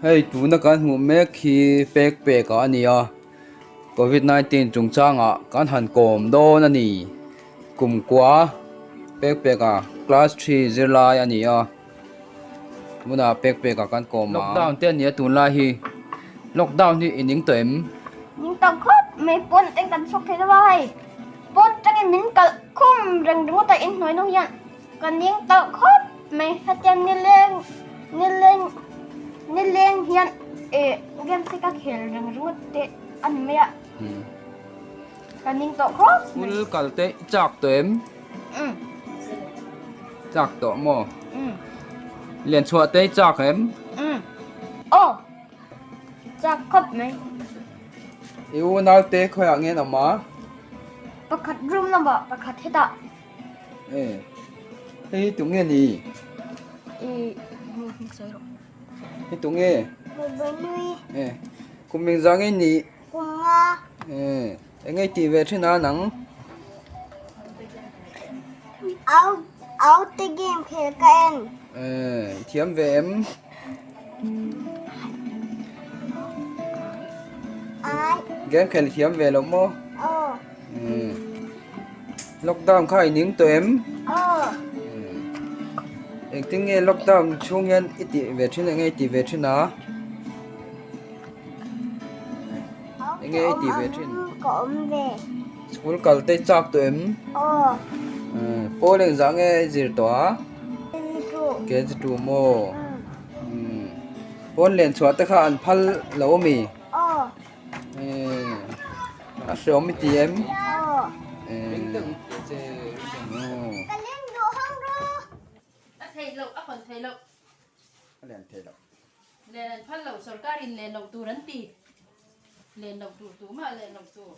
Hei tuna kan hmuh mek hi pek pek ah a ni a covid 19 chungchangah kan han kawm dawn a ni kumkua pek pek ah class three zirlai a ni a tunah pek pek ah kan kawm a lockdown te a ni a tunlai hi lockdown hi i ning tawh em? Ning tawh khawp mai pawn atang kan chhuak thei lo a hei pawn atangin min kalh khum reng ringawt a inhnuai nu hian. Ka ning tawh khawp mai hetiang nileng nileng nileng hian eh games hi ka khel reng ringawt te a ni mai a. Ka ning tawh khawp mai. School kal te i chak tawh em? Um. Chak tawh maw? Um. Lian chhuah te i chak em? Um. Aw. Chak khawp mai. I unau te khawiah nge an awm a? Pakhat room lamah pakhat hetah. E hei hi tunge ni? I hming sawi rawh. Hei tunge? Nui. E kum engzah nge ni? Kum nga. E eng nge i tih ve thin a nang? Au au te game khel ka en. E i thiam ve em? Ai. Game khel i thiam ve lo maw? Aw. Lockdown kha i ning tawh em? Aw. Engtin nge lockdown chhung hian i tih ve thin enge i tih ve thin a? Enge i tih ve thin? Ka awm ve. School kal te i chak tawh em? Aw. Pawl engzah nge i zir tawh a? KG2. KG2 maw? Pawn len chhuah te kha an phal lo ami? Aw. A hreawm i ti em? Ka leng duh hang ru. A thei loh, a hawn thei loh. A len thei loh. Len an phal loh, sorkar in len loh tur an ti. Len loh tur, tumah len loh tur.